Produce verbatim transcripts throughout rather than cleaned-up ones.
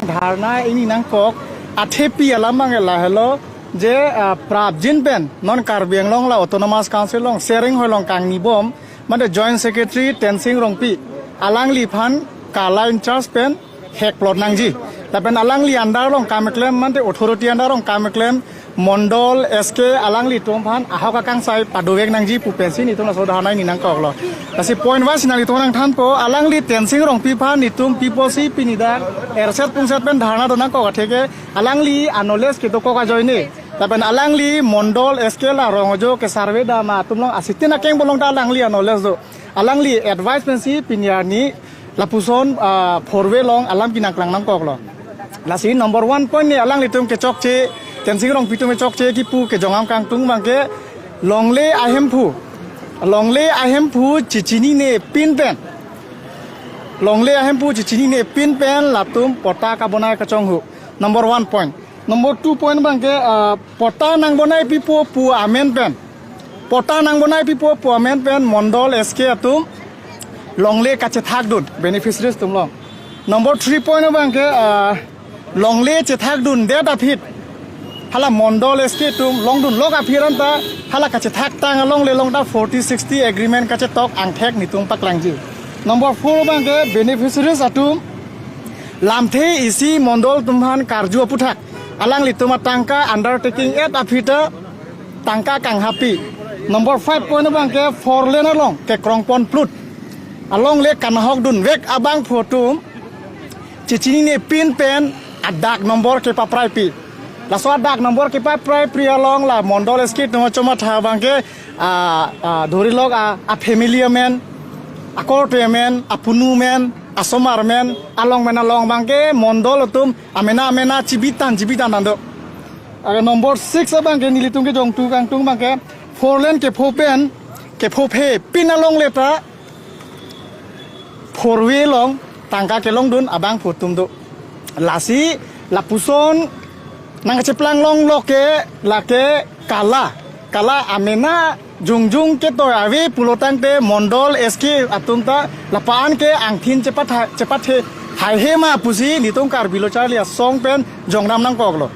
dharna ingni nangkok athepi alam abang lahelo je, ah, prapjin pen non Karbi Anglong la Autonomous Council along sering hoi along kangnibom mate Joint Secretary Tensing Rongpi alangliphan Kala in charge pen hek plot nangji. Lapen alangli under along kam keklem mate authority under along kam keklem Mondol S K alanglitum aphan ahok akangsai padovek nangji pu pensi netum laso dharna ingni nangkoklo. Lasi point wise nanglitum nangthanpo, alangli Tensing Rongpi aphan netum piposi pini dak erset pungset pen dharna do nangkok atheke alangli a-knowledge kedokok ajoine. Lapen alangli Mondol S K la rong ajo ke survey dam atum along asitin akeng bolong ta alangli a-knowledge do. Alangli advice pensi pini arni lapuson, ah, four way along alam kenangklang nangkoklo. Lasi number one point ni alanglitum kechokche, Tensing Rongpi atum kechokche kipu kejongam kangtung abangke longle ahemphu. Longle ahemphu chechinine pin pen. Longle ahemphu chechinine pin pen latum patta kabonai kachonghu. Number one point. Number two point abangke, ah, patta nangbonai pipo pu amen pen. Patta nangbonai pipo pu amen pen Mondol S K atum longle kachethakdun beneficiaries atum along. Number three point abangke, ah, longle chethakdundet aphi hala Mondol S K atum longdunlok aphi anta hala kachethaktang alongle along ta forty sixty agreement kachetok angthek netum paklangji. Number four abangke beneficiaries atum lamthe isi Mondol atum aphan karju aputhak alanglitum atangka undertaking et aphi ta tangka kanghapi. Number five point abangke four lane along kekrongpon plut alongle kanahokdunvek abangphu atum chechinine pin pen adak number kepapraipi. Laso adak number kepapraipi along la Mondol S K atum achomatha abangke, ah, ah, dhorilok a, a family amen, akorte amen, apunu amen, asomar amen, along amen along abangke Mondol atum amena amena chibitan chibitan ando. Ake number six abangke nelitum kejongtu kangtung abangke four lane kepho pen, kephophe pin alongle ta four way along tangka kelongdun abangphu atum do. Lasi lapuson nangkacheplang longlo ke lake Kala. Kala amena jongjong ketoi ave pulotangte Mondol S K atum ta lapu-an ke angthin chepatha-, chepathe haihe ma pusi netum Karbi Lo Charli Asong pen jongdam nangkoklo.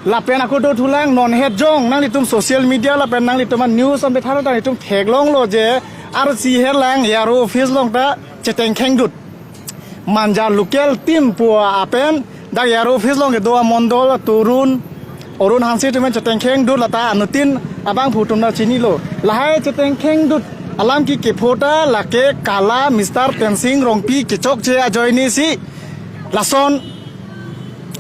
Lapen ako dothulang non het jong nanglitum social media lapen nanglitum a-news an betharo ta netum theklonglo je R C het lang A R O office along ta chetengkhengdut. Manja local team pu apen dak A R O office along kedo a-Mondol Torun, Orun Hanse atum chetengkhengdut lata anuttin abangphu atum ta chinilo. Lahai chetengkhengdut alam ke kepho ta lake Kala Mister Tensing Rongpi kechokche ajoine si lason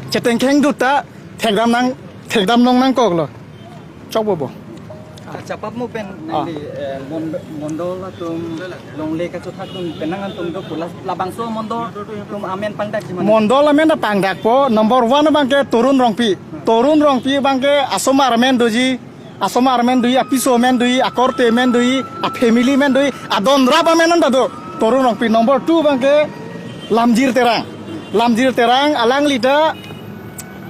chetengkhengdut ta thekdam nang, thekdam long nangkoklo. Chokbo bo. Chapap mo pen Ah. nangli, eh, Mond-, Mondol atum longle kachethakdun pen nang atum do pu la, labangso Mondol atum amen pangdakji ma? Mondol amen ta pangdakpo, number one abangke Torun Rongpi. Torun Rongpi abangke asomar amen doji, asomar amen doji, apiso amen doji, akorte amen doji, a family amen doji, adon rap amen anta do. Torun Rongpi. Number two abangke Lamjir Terang. Lamjir Terang alangli ta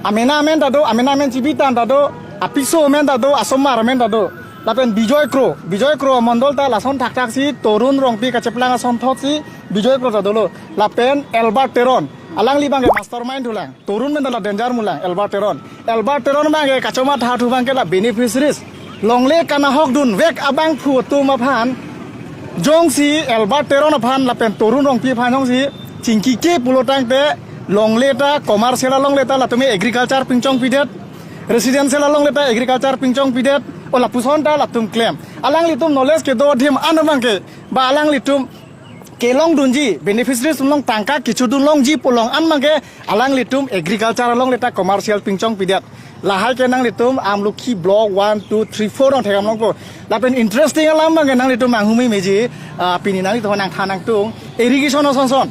amena amen ta do, amena amen chibitan ta do, apiso amen ta do, asomar amen ta do. Lapen Bijoy Kro, Bijoy Kro Mondol ta lason thakthak si Torun Rongpi kacheplang asonthot si Bijoy Kro ta dolo. Lapen Albert Teron, alangli abangke mastermind thulang. Torun amen ta la danger mulang, Albert Teron. Albert Teron abangke kachomatha thu abangke la beneficiaries. Longle kanahokdunvek abangphu atum aphan jongsi Albert Teron aphan lapen Torun Rongpi aphan jongsi chingkike pulotangte longle ta commercial alongle ta latum agriculture pingchongpidet, residential alongle ta agriculture pingchongpidet, o lapuson ta latum klem. Alanglitum knowledge kedo adim an abangke, ba alanglitum kelongdunji, beneficiaries along tangka kechodun longji pu along an abangke alanglitum agriculture alongle ta commercial pingchongpidet. Lahai ke nanglitum Amlokhi block one, two, three, four along thekdam longpo. Lapen interesting alam abangke nanglitum manghumri meji, ah, pini nanglitum nangthan nangtung. Irrigation asonson.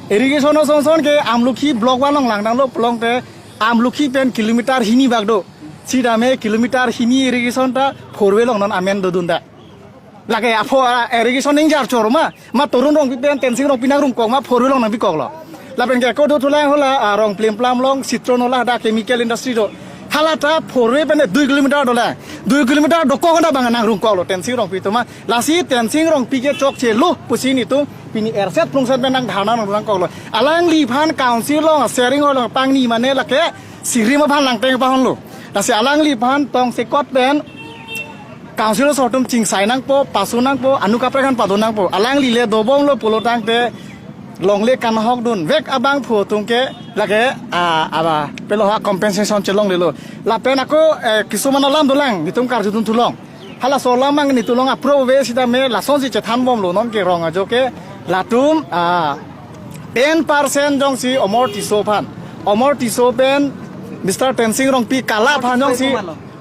Irrigation asonson ke Amlokhi block one along langdamlo pulotangte Amlokhi pen kilometer hini bak do. Sitame kilometer hini irrigation ta four way along non amen dodun ta. Lake apho, ah, irrigation ningjar chor ma, ma Torun Rongpi pen Tensing Rongpi nangrumkok ma four way along nangpikoklo. Lapen ke ako dothulang hala, ah, Rongplimplam along Citron hala hadak chemical industry do. Hala ta four way pen dui kilometer dolang. Dui kilometer dokok anda bang nangrungkoklo Tensing Rongpi atum ma. Lasi Tensing Rongpi ke chokchelo pusi netum pini erset prungset pen nang dharna nangrungkoklo. Alangliphan council along sharing along pangni mane lake sirim aphan langteng pahonlo. Lasi alangliphan tongsekot pen council aso atum chingsai nangpo, pasu nangpo, anu kaprek aphan pado nangpo. Alanglile dobomlo pulo tangte longle kanahokdunvek abangphu atum ke lake, ah, aba pelo ha compensation chelonglelo. Lapen ako, eh, kisuman alam dolang, netum karjudun thulong. Halaso alam mang netum along apro ave sitame lasonsi chethanbomlo non ke rong ajo ke latum, ah, ten percent jongsi Omor Tisso aphan. Omor Tisso pen Mister Tensing Rongpi kala aphan jongsi.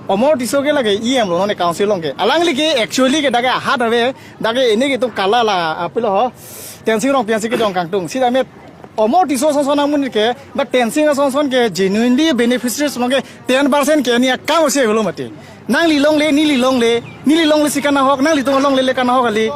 Omor Tisso ke lake E M lo non e council along ke. Alangli ke actually ke dak ke ahat ave, dak ke ini ke itum kala la, ah, pilo ho. Tensing Rongpi ansi kejong kangtung. Sitame Omor Tisso ason ason amonit ke, ba Tensing ason ason ke genuinely beneficiaries along ke ten percent ke ini akam ose holo mati. Nangli longle, neli longle, neli longle si kanahok, nanglitum longle le kanahok kali.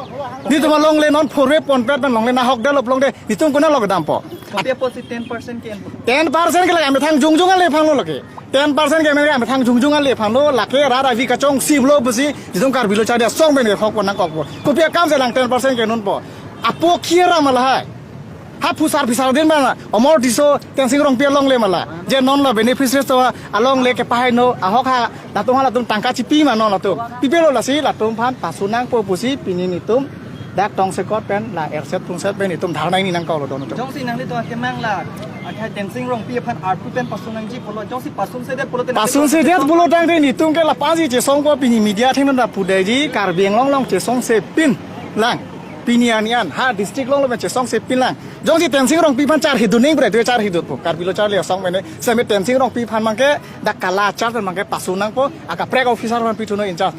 Netum longle non four way ponpet pen longle nahok develop longde, netum konat along dampo. Kopi apotsi ten percent ke-enpo? Ten percent ke lake amethang jongjong ale aphanlo lake. Ten percent ke amethang jongjong ale aphanlo lake rat avi kachongsi pulo pusi, netum Karbi lo chadi asong pen ke hok pon nangkokpo. Kopi akam si lang ten percent ke-enpo? Apo kira ma lahai. Ha phusar phisar din ma la Omor Tisso, Tensing Rongpi alongle ma la. Je non la beneficiaries atum alongle kepahai no, ahok ha latum ha latum tangka chipi ma non latum. Pipelo lasi latum aphan pasu nangpo pusi pini netum dak tongsekot pen la erset prungset pen netum dharna ini nangkoklo don atum. Jongsi nanglitum akemang la, akhai Tensing Rongpi aphan arpu pen pasu nangji pulo, jongsi pasunsedet pulote nanglitum pasunsedet pulo tangte netum ke la paji chesongpo, pini media athengno ta pudeji, Karbi Anglong along chesongsepin lang. Pini arni an ha district along lo pen chesongsepin lang. Jongsi Tensing Rongpi aphan charhidun ning bre, dui charhidunpo. Karbi lo charli asong mene. Seme Tensing Rongpi aphan mangke dak kala achar pen mangke pasu nangpo. Akaprek officer aphan pithuno in charge.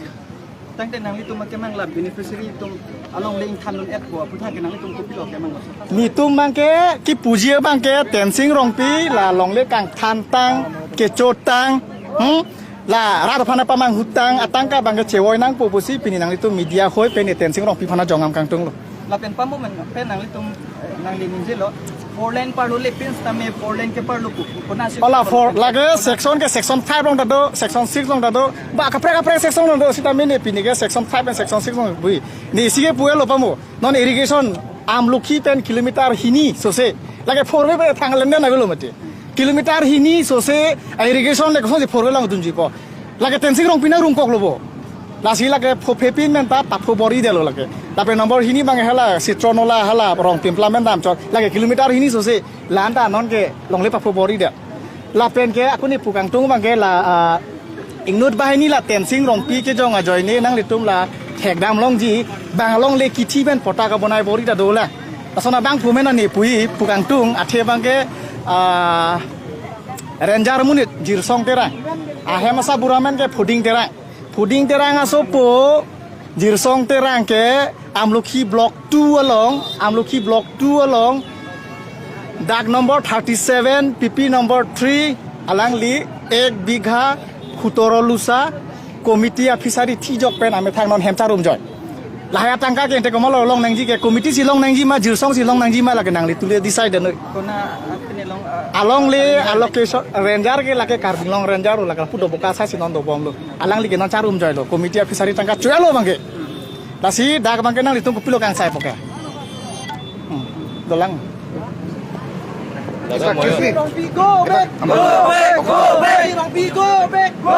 Tangte nanglitum akemang la beneficiary atum alongle ingthan un-etpo, aphuthak ke nanglitum kopilo akemang lo? Netum mangke kipuji mangke Tensing Rongpi la longle kangthantang, kechotang. Hmm? La rat aphan pamanghutang atangka bangke chevoi nangpo pusi pini nanglitum media hoi pen Tensing Rongpi aphan jongam kangtunglo. Lapen pamomen pen nanglitum, eh, nangli ningjelo four lane parlo le pin sitame four lane keparlo pu. Konatsi ola four lake section ke section five along ta do, section six along ta do. Ba kaprek kaprek section along do sitame ne pini ke section five and section six along bui. Ne isi ke puelo pamo. Non irrigation Amlokhi pen kilometer hini sose. Lake four way pen thang lenden avelo mati. Kilometer hini sose irrigation le kosonsi four way along dunjipo. Lake Tensing Rongpi nangrungkoklo bo. Lasi lake pho phepin pen ta papho bor-idetlo lake. Lapen number hini bang hala Citronola hala Rongpimpla pen damchot. Lake kilometer hini sose. La-an ta non ke longle papho bor-idet. Lapen ke ako ne pu kangtung bangke la, ah, ingnut banghini la Tensing Rongpi kejong ajoine nanglitum la thekdam longji bang alongle kithi pen patta kabonai bor-i ta dolang. Lason abangphu mena ne puji pu kangtung athe bangke, ah, ranger amonit Jirsong Terang. Ahem asabura men ke Phuding Terang. Phuding Terang asopo Jirsong Terang ke Amlokhi Block two along, Amlokhi Block two along, dak number thirty-seven, P P number three, alangli ek bigha khutoro lusa committee a-fishery thijok pen amethang non hem charumjoi. Lahai atangka ke ente komatlo long nangji ke, committee si long nangji ma, Jirsong si long nangji ma, lake nangli tule decide noi. Kona, ah, pine long, ah, alongle allocation ranger ke lake Karbi Anglong ranger lo, lake pu doboka sa si non dobomlo. Alangli ke non charumjoilo, committee a-fishery tangka cho-etlo bangke. Lasi dak bangke nanglitum kopilo kangsaipo ke. Hmm. Dolang. Daga moyo. Go back! Go back! Go back! Go back!